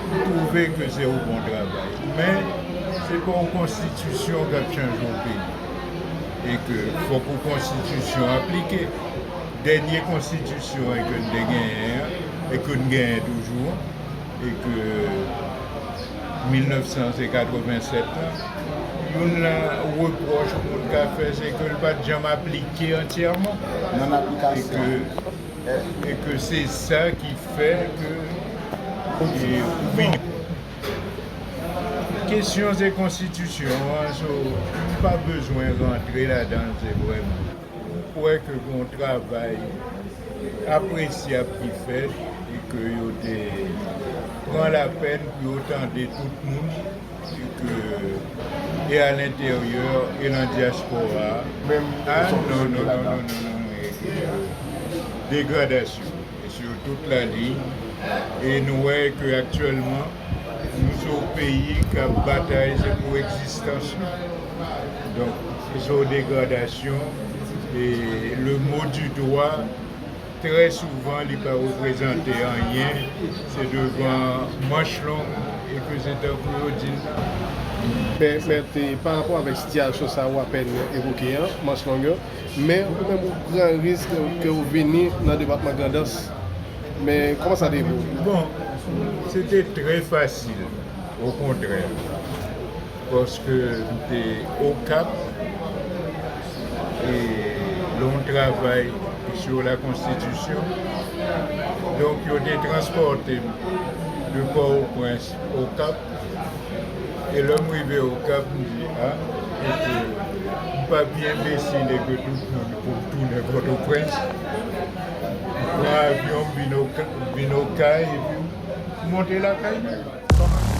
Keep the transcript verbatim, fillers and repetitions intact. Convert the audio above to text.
M twouve ke se yon bon travay. Men, se pa yon konstitisyon k ap chanje yon peyi. E ke fòk yon konstitisyon aplike. Dènye konstitisyon an ke n te genyen an, e ke n genyen toujou an, e ke mil nèf san katrevennsèt lan, youn nan repwòch moun ka fè, se ke l pa t janm aplike antyèman. Nan aplikasyon. E ke, e ke se sa ki fè ke, e, ou vin. Kesyon se konstitisyon an, so, m pa bezwen rantre ladan l, se vrèman. M kwè ke gen yon travay apresyab ki fèt e ke yo te pran lapèn pou yo tande tout moun e ke, e a lenteryè e nan dyaspora. Menm a, non, non, non, non, non, non, e ke degradasyon e sou tout la liy. E nou wè ke aktyèlman, nou se yon peyi k ap batay, se pou egzistans nou. Donk, se yon degradasyon. E le mot du doigt, trè souvan, li pa reprezante anyen. Se devan manch long e ke se tankou yo di l la. Men, men te, pa rapò avèk sitiyasyon sa a ou apèn evoke an, manch long yo, men ou menm ou pran risk ke ou vini nan depatman Grandans. Men kòman sa te ye pou ou? Bon, se te trè fasil, okontrè, paske m te Okap, e lè yon travay sou la konstitisyon, donk yo te transpòte m de Pòtoprens Okap, e lè m rive Okap, m di, a, e ke m pa pi enbesil ke tout moun pou m tounen Pòtoprens. M pran avyon, m vin Oka-, m vin Okay, epi m monte lakay mwen.